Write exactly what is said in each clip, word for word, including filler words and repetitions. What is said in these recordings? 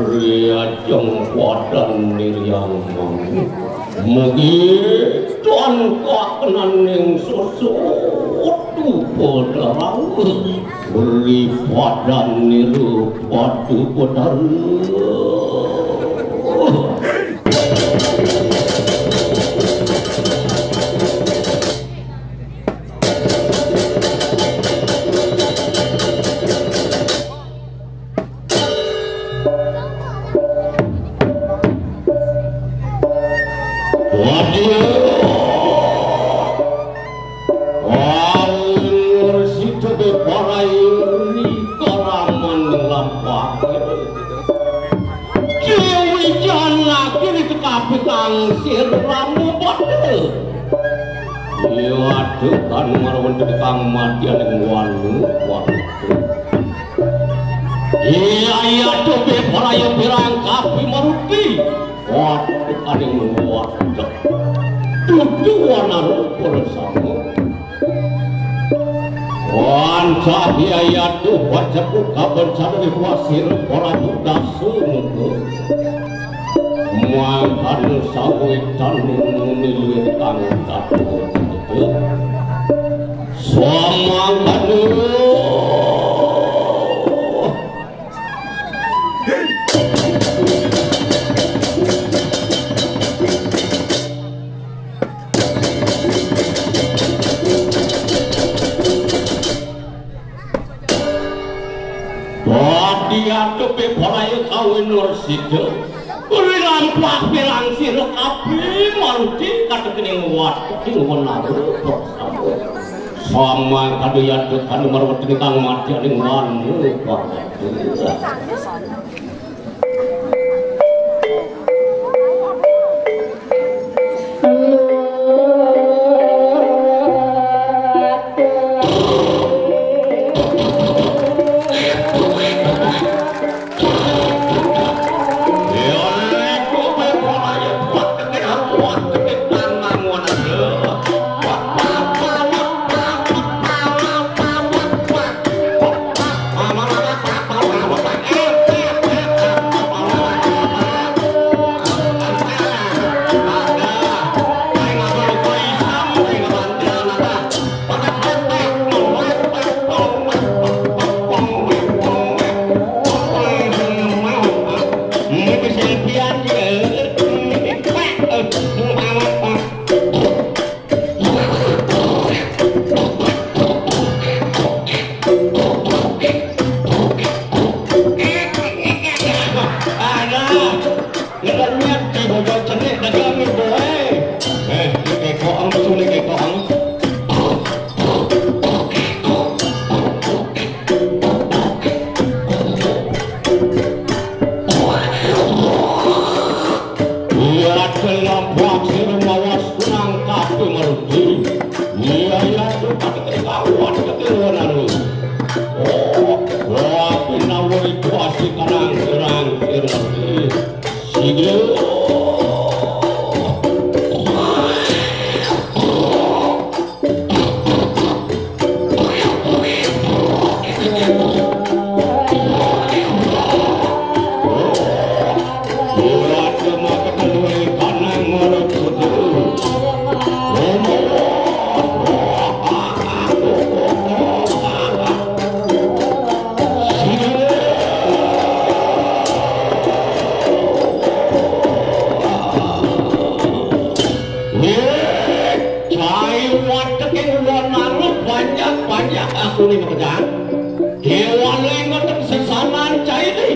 Riajeng padan niriang mangu. Mugi tan kakenaning sesuatu padarang. Beri padan niru padu Betara. Waduh. Alur sida beparai ri karaman lampah. Dewi Janaki ditekapi kang sir Rama Bata. Iya aduh kan marwenten kang madyaning wanu, waduh. Iya, iya, aduh, beparaya pirang kapi maruti. Waduh, kaning waduh. Dudu wanaru bersama. Wan cahya aduh, wajahku kabencana di pasir, ora judas sumur. Mangkana sawetan nuni luwih kang kaduh. Samangkana. Dadi adepe Braya kawin Resida. Uli lampah pirang sira kabeh maruti katekening wateking wenara. Samangkana yadukane marwetine kang madyaning wanu. Aduh, ngeliat di bocah cenik dagang itu, eh. Eh, ini kekong, ini kekong. Iya, dalam praksi rumawas kurang kabeh ngerti. Iya, iya, suka ketahuan keturunan lu. Oh, wah, pinawuri kuasi kanang serang serang. Sigel. Cai wateking wanaru banyak-banyak aku ni makejang. Dewa lengoten sesanan cai ni.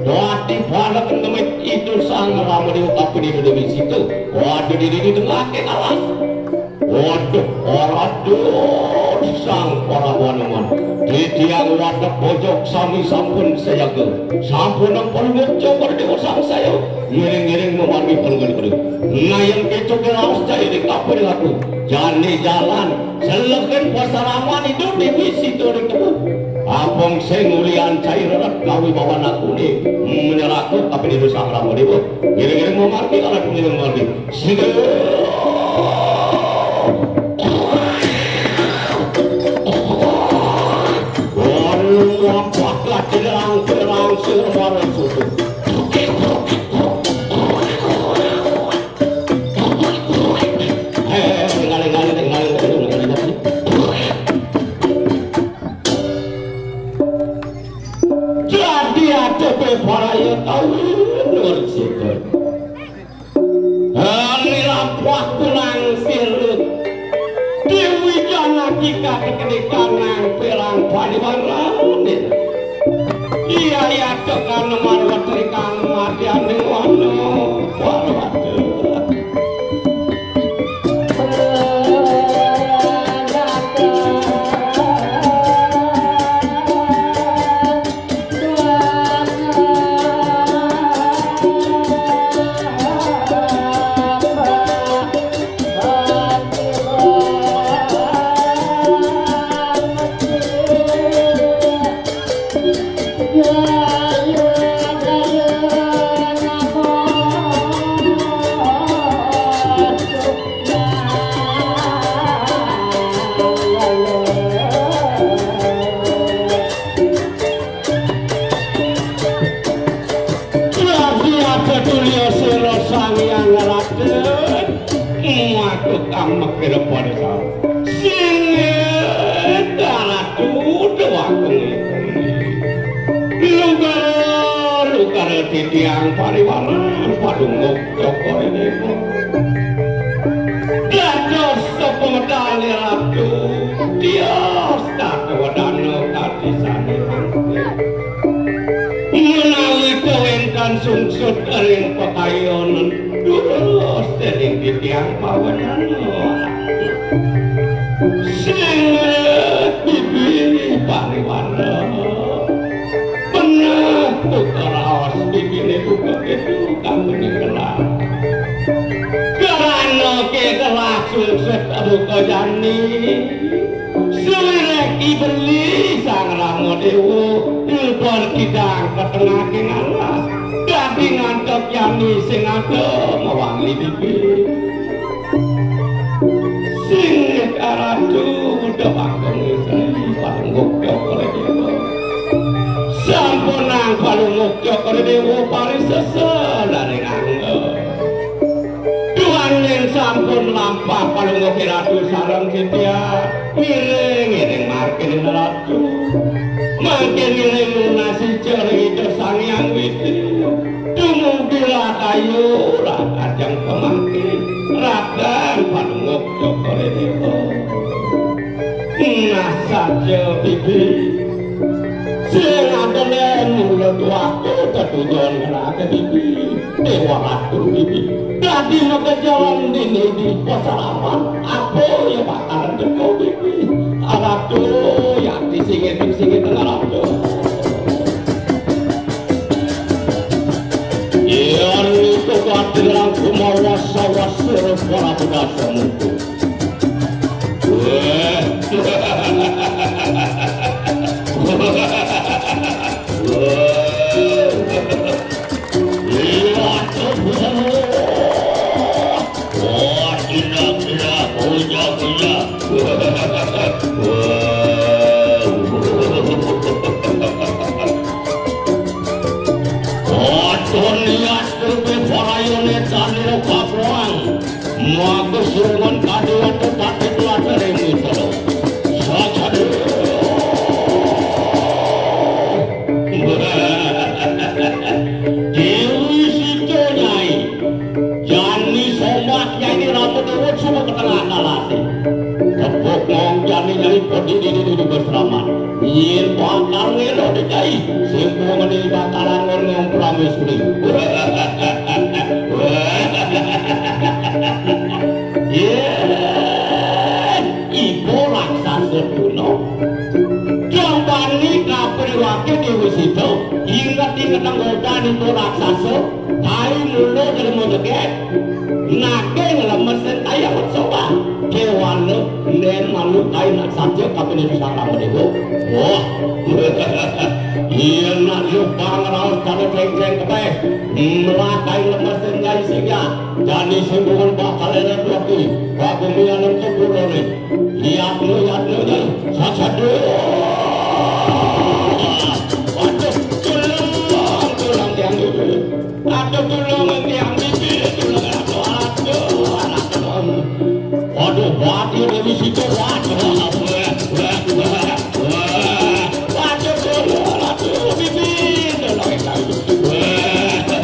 Dadi balek nemit itu sang Rama Dewa tapi di Dewi situ. Waduh, di, di, di tengah ke kalah. Waduh, waduh, sang para wanaman. Titiang wadah pojok sami sampun sayaga. Sampun ampun muncul pada Dewa Sang Saya. Ngiring-ngiring memargi pengen-pengen. Nah, yang kecoh ke laos cai di kampung aku. Jani jalan. Selegen pasaraman hidup di situ di tubuh. Apong sing ulian cai rerat kawi bawan aku ni. Menyerahku tapi di Sang Rama Dewa. Ngiring-ngiring memargi kalau ngiring memargi. Situ. Warung wampak lagi langsir-langsir barang susu. Nur Sidul. Ane lampah tulang silu. Dewi Janaki katekenikan nang perang paniwangane. Iya ya tekan marwat rikang matian ning wana. Parwata. Radia Betulya Sira Sang Hyang Raden, matuk kang mekira pada sami. Sing ratu dewa kumi. Lugara, lugara titiang pariwaran padunguk cokor ini. Dados sepemedal ratu, tios tata wadana kadisane mangke. Menawi kawéntenan sungsut ring pekayonan, durus dening titiang pawenana. Sing bibi pariwara. Beneh buka raos bibine buka ketu kang menika. Karana ketelah sungsut buka jani. Suwirek ibeli Sang Rama Dewa, ilbar kidang ketengahing alas. Dadi ngantek yani sing ada mawangi bibi. Sing aratu udah bakal ngisi palungguh cokor dewa. Sampunang palungguh cokor dewa parisesa laring angga. Duaning sampun lampah palungguh ratu sareng titiang. Ngiring-ngiring margin ratu. Mangkin ngiring nasi jering Ida Sang Hyang Widi. Dumugi rakayu, rakajeng pemangkin, rakan panunguk cokor dewa. Nah saja, bibi. Sing adenen mula tuaku tetujon ngerake, bibi. Dewa ratu, bibi. Dadi maka jalan dini di pasalaman. Apa ya bakalan teko, bibi? Ratu, ya disingit-singit, ratu. Yen iku kadirang kumawa sawasir para budasa mutu. Weh. Weh. Iya, tuh. Wah, gila, gila, punya, punya. Wah. Aton niat kebe parayone tanira kapuang. Magus rungon kadiwata pati tuatare mitra. Sajane. Dewi Sita, Nyai. Jani sombah Nyai Rama Dewa suba ketengah kalase. Tepuk mong jani Nyai podi di di di basraman. Yen bakal ngelo dicai, simpungane bakal anggon ngong pramesuri. Yeh, ibu raksasa tuna. Dong bani kapriwake Dewi Sita, inget-inget anggotan ibu raksasa, kai mula jelema jeget. Nake nglemesin kaya wetsowa. Kewala nen malu kain nak saja kapine susah kamu niku. Wah. Iya nak yo bang raos karo ceng-ceng kepeh. Melah kain lemesin nyai sing ya. Jani sing bukan bakal enak lagi. Babu mianem kepulone. Lihat lu, lihat lu, lihat. Saja dulu. Waduh, tulung, tulung tiang dulu. Aduh, tulung tiang bibi, tulung aku, aduh, anak tulung. Aduh, mati Dewi Sita, waduh, wah, wah, wah, wah. Aduh, tulung, aduh, bibi, tulung aku. Wah.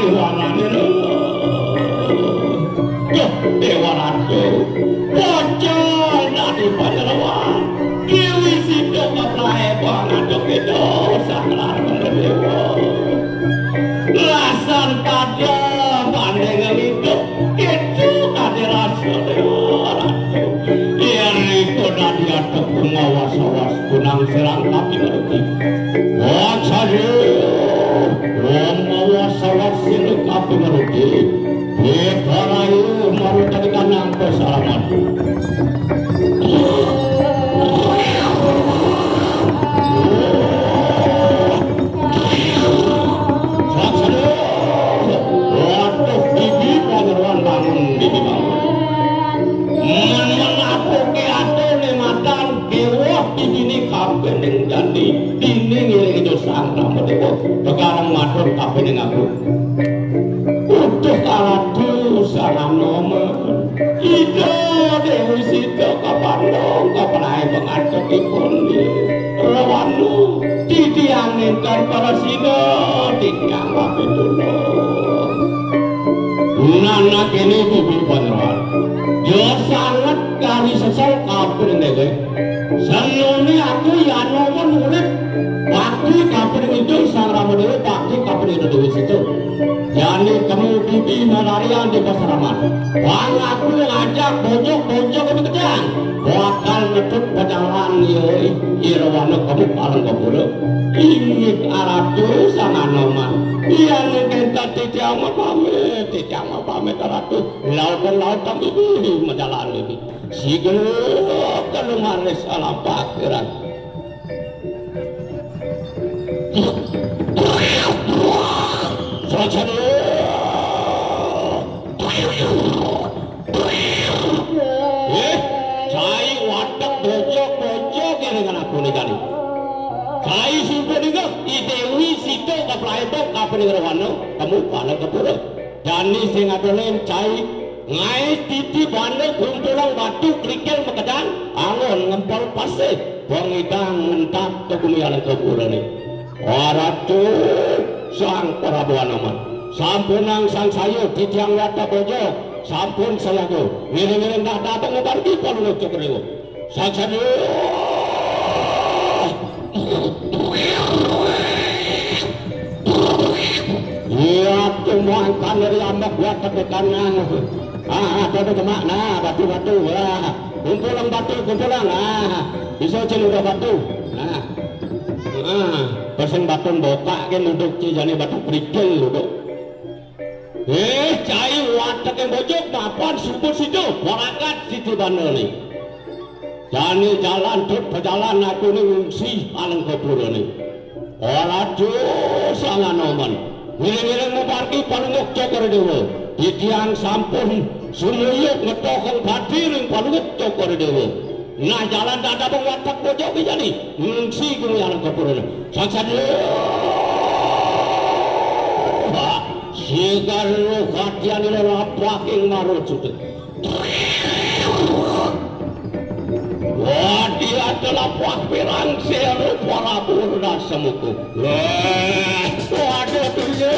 Warane lho. Duh, Dewa Ratu. Bocah dadi panyeroan. Dewi Sita kaplae banget kita sang lar dewa. Rasan pada banding ngidup. Kita kade rasa Dewa Ratu. Yen iku dadi atek pengawas-awas kunang serang tapi ngerti. Wah, saya. Wong mawa sawat sirih kabeh ngerti. Beda rayu maru tadi kanang pesalaman. Saksana. Waduh, bibi panyeruan bangun, bibi bangun. Men menapuke atone matan, dewa bibine kabeh ning jandi. Dene ngiring Sang Rama Dewa, tegarang matur kabeh ning aku. Utuh kaladu sarana men. Ida Dewi Sita kapandhong kapenahe pengadhepipun. Rewanu titiang ingkang parasida titiang kapitulung. Nana kene bibi panyeroan. Ya sanget kari sesel kabeh dhewe. Senone aku yanomen urip bakti kabeh ngidul Sang Rama Dewa, bakti kabeh Ida Dewi Sita. Jane kemu bibi nalarian di pasraman. Bang aku ngajak bojok-bojok itu kejang. Bakal ngetut pecalan yo irwana kamu paling kepuluh. Inggih aratu Sang Anoman. Iya mungkin tadi tiang mau pamit, tiang mau pamit aratu. Laut dan laut tapi bibi majalan ini. Sigel kalumare salah pakiran. Saja. Eh, cai watek bojok-bojok ini dengan aku nih kali. Cai simpun ini, I Dewi Sita kaplaibok kapening rohana, kamu pala kepura. Jani sing adolen cai, ngae titi banda kumpulang batu kerikil mekedang, angon ngempol pasih, wong idang ngentak ke bumi alang kepura nih. Waratu Sang Prabu Anoman. Sampunang sang sayu titiang wata bojo, sampun sayaga. Ngiring-ngiring dah dateng ngebargi palunut cokrewo. Sang sayu. Iya, tumbuhan tanah di ambak buat tekan nang. Ah, ada di demak. Nah, batu-batu. Wah, kumpulan batu, kumpulan. Ah, bisa cil udah batu. Nah. Ah, pasang batu bokak ke nuduk ci jane batu kerikil nuduk. Eh, cai watek yang bojok mapan sumput situ. Warakat situ bandel nih. Jani jalan tut pejalan aku ni ngungsi paling kepura ni. Ora dosa nganoman. Ngiring-ngiring memargi palungguh Cokor Dewa. Titiang sampun sumuyuk ngetokong pati ring palungguh Cokor Dewa. Nah jalan dadak watek bojok iki jani. Ngungsi kuwi alang kepura ni. Sang sadya. Sigar roh katian ila lapak ing marut sutet. Wadi adalah buah pirang seru para purna semuku. Wah, waduh, dulu,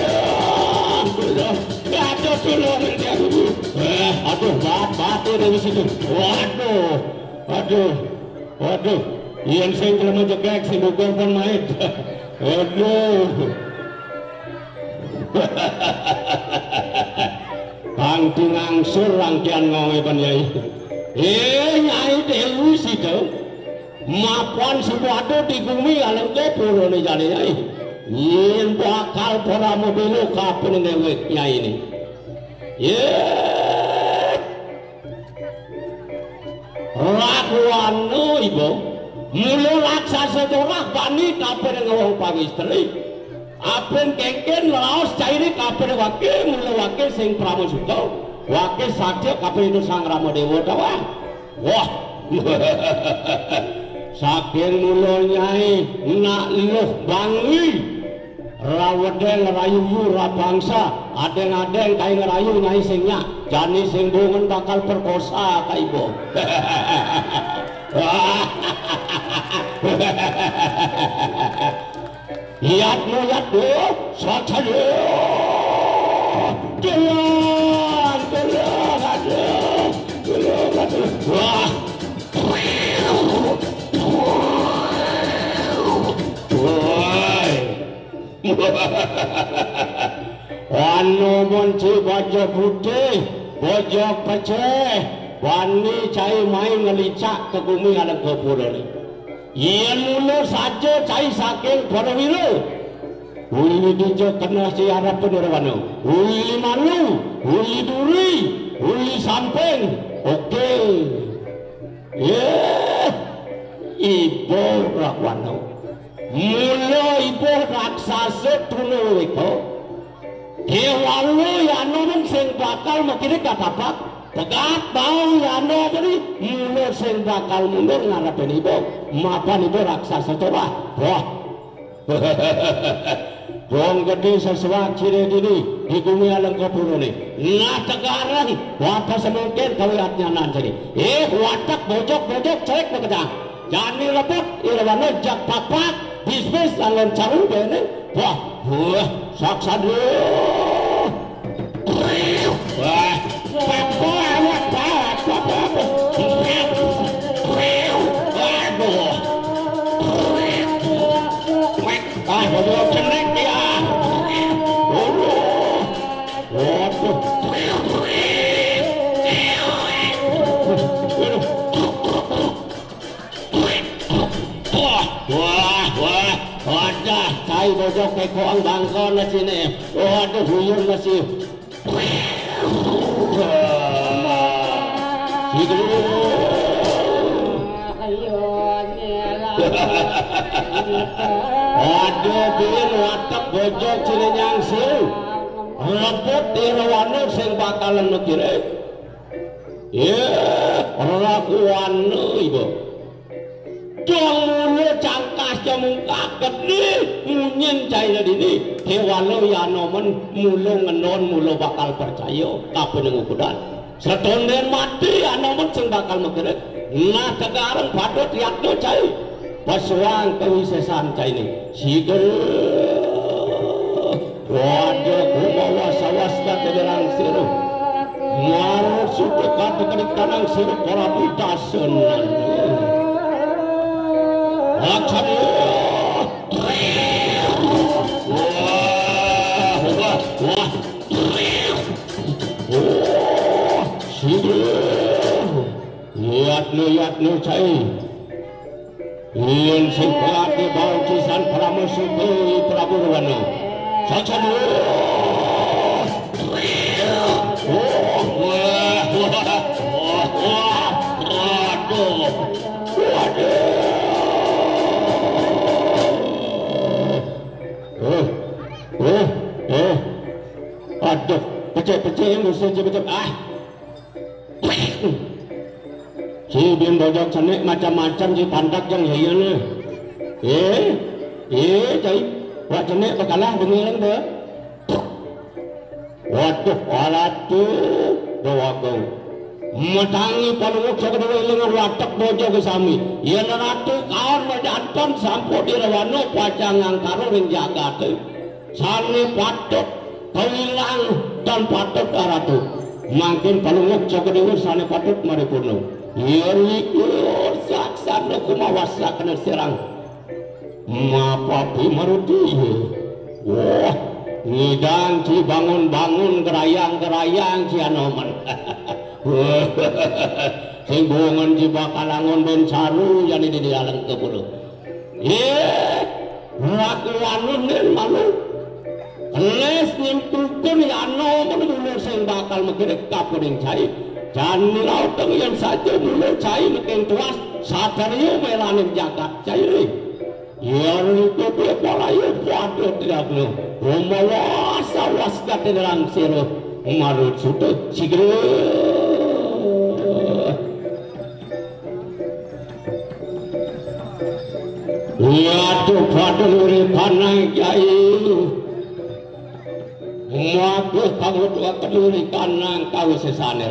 dulu, waduh, dulu, dulu. Eh, aduh, bat, bat, dari situ. Waduh, waduh, waduh. Yen sing kelem jegek, sing gugur pun mait. Waduh. Kang tingangsur rangkian ngombe pen Nyai. Eh, Nyai Dewi Sida. Mapan sesuatu di gumi alengke purane jane Nyai. Yen bakal para mobilo kapen newek Nyai ni. Ye. Rakuwana iba, mula raksasa corah bani kapining wong pangistri. Apin kengken raos cairi kapining wake, mula wake sing pramasuta. Wake sadya kapining Sang Rama Dewa tawang. Wah. Saking mula Nyai nak luh bangi. Rawedeng rayu yu rabangsa, adeng-adeng kae ngerayu Nyai sing nyak, jani sing bongen bakal perkosa kae iba. Yat no yat no, saksana. Tulung, tulung, aduh, tulung, aduh. Wah. Woi. Anu mun ci bojog putih, bojog peceh, wani cai mai ngelicak ka gumi Alengkapura ni. Yén mula saja cai saking para wira. Uli dija keneh ci arep panirwana. Uli malu, uli duri, uli samping. Oke. Yéh, iba Rawana. Mula iba raksasa tuna wéka. Kéwala yana mung sing bakal makidik katapak. Pegat bau yana beri. Mula sing bakal mundur ngarepin iba. Mapan iba raksasa coba. Wah. Dong gedé sesuak ciré dini di gumi Alengkapura ni. Nah, tegareng, wata semungkin kawiatnyanan jani. Eh, watek bojog-bojog cerik makedang. Jani rebut, irwana jak pakpak, bisbis langon caru bene. Wah, wah, saksan. Wah, pepo awak, pepo, pepo. Aduh. Ah, waduh, cenek dia. Waduh. Waduh. Wah, wah, wah. Wadah, cai bojog kekoang bangkon na sini. Waduh, huyur masih. Wah. Gitu. Aduh, bin watek bojog sini nyangsil. Rebut irwana sing bakalan mikire. Ya, ora kuwana iba. Dong mula cangkas mungkak gedé, munyin caina dini. Kéwala yana men mula ngenon, mula bakal percaya, kapining ukudan. Setonden mati yana men sing bakal magerek. Nah, tegareng patut yatna cai. Pesuang kawisésan cainé. Sigel. Waduh, kumawa sawas kategerang sira. Marut sutuk kategerik tanang sira para putasen. Laksana. Wah, wah, wah. Oh, sini. Yatna, yatna, cai. Yén sing kelati bau kisan Pramu Sugih Prabu Rwana. Sajan. Oh, wah, wah, wah, wah. Aduh. Waduh. Eh, eh, eh. Aduh, pecik-pecik yang mesti jepit-jepit. Ah. Ci bin bojog cenik macam-macam ci pantak jang yayana. Eh, eh, cai. Wak cenik bakalah bengi lang ba. Waduh, alatu dewagau. Matangi palungguh saka dewa ilingan watek bojog sami. Yén ratu kaon majanten sampun dirawana pacang ngangkara ring jagaté. Sané patut kawilang tan patut aratu. Mangkin palungguh saka dewa sané patut maripurna. Yén likur saksana kumawas sakana sirang. Mapapi maruti. Wah, ngidang ci bangun-bangun gerayang-gerayang ci anoman. Sing bongan ci bakal angon ben saru jani di dalam keburu. Yé, rakuanun den malu. Kelis nyimpukan yano menu mula sing bakal makirik kapening cai. Jan lauteng yang saja mula cai makin tuas. Sadarya melaning jagat cai. Yén itu dia palayu pada tidak no. Umawa sawas katenerang sira. Marut suta sigera. Waduh, pada nguripan nang jai. Maka kamu tua keduri kanang kau sesane.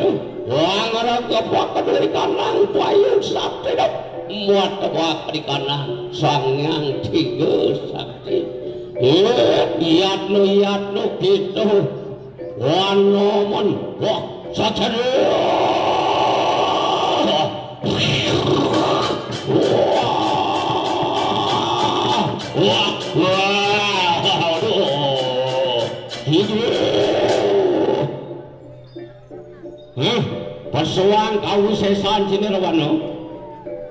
Wang orang kepak keduri kanang payu sakti dok. Muat tebak di kanang sangyang tiga sakti. Eh, yatno, yatno, gitu. Wanomen, wah, saja. Wah, wah, wah, aduh. Hah? Pesuang kawisésan Cinirawana.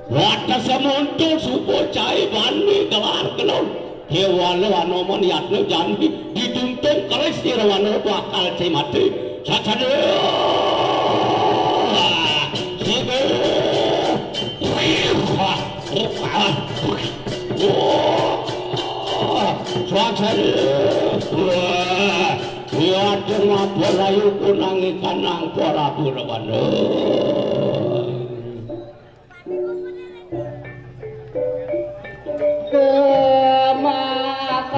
Wates semonto suba cai bani gelar kelon. Kéwala Anoman yatna jani ditungtung keris Cinirawana bakal cai mati. Sacana. Sini. Sacana. Wah. Iya, cuma perayu kunangi kanang Prabu Rwana.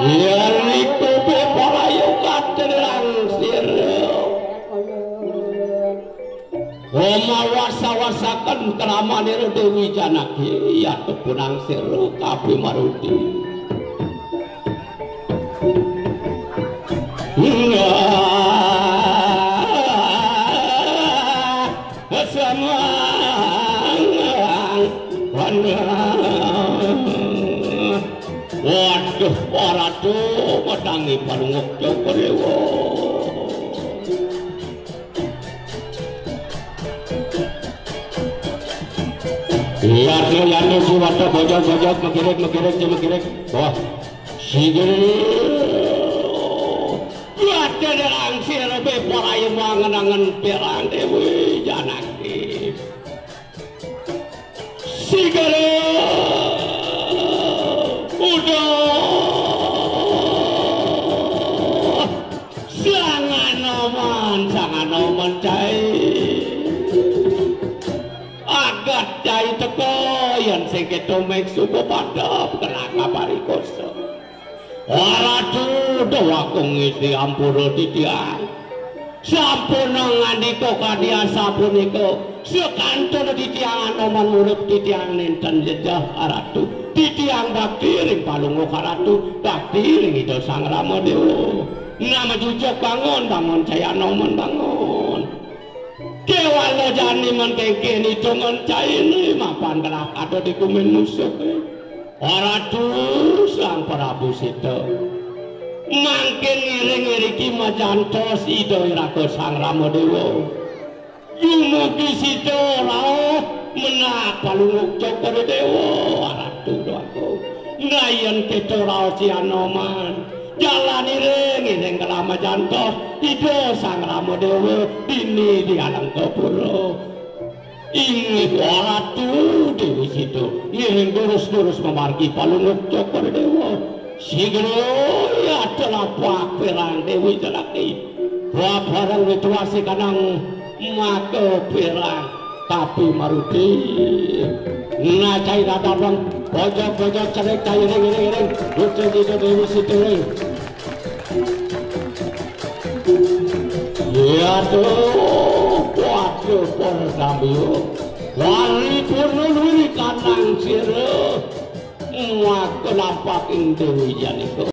Iya, niku perayu katerang sira. Omawasa-wasaken kramanira Déwi Janaki, ya tepunang sira kabéh maruti. Waduh, Ratu, wedangi Palungguh Cokor Déwa. Yadno, yadno, jiwata bojog-bojog, megirik, megirik, ji megirik. Wah. Sigel. Yadno derang sira beporayu mangen-angen perang Déwi Janaki. Sigara udah. Sang Anoman, Sang Anoman cai. Agat cai teka, yén sing kéto meksa padha kena kaparikosa. Ratu Déwagung ngisi ampura titiang. Sampun ngandika kadi asapunika, sakantun titiang Anoman urip titiang nénten jejeh Ratu. Titiang bakti ring Palungguh Ratu, bakti ring Ida Sang Rama Déwa. Nama jujuk bangun, bangun cai Anoman bangun. Kéwala jani men kéngkén itungan cainé mapan gelah ada di kumin musuh. Ratu Sang Prabu Sita. Mangkin ngiring iriki majantos Ida Iraga Sang Rama Déwa. Dumugi sida rauh mendak Palungguh Cokor Déwa, Ratu Déwagung. Nah, yén kéto raos Anoman, jalan iring-iring kalawan jantos Ida Sang Rama Déwa dini di Alengkapura. Inggih Ratu Déwi Sita, ngiring durus-durus mamargi Palungguh Cokor Déwa. Sigra ya telapak perang Déwi Janaki. Babareng rituasi kanang maka perang tapi maruti. Nah, cai dadabang, bojog-bojog cerik, cai ring, ring, ring. Duta Sita Déwi Sita ring. Ya tuh, waduh, para sambio. Wali purna luwih kanang sira. Maka lampaking Déwi Janaka.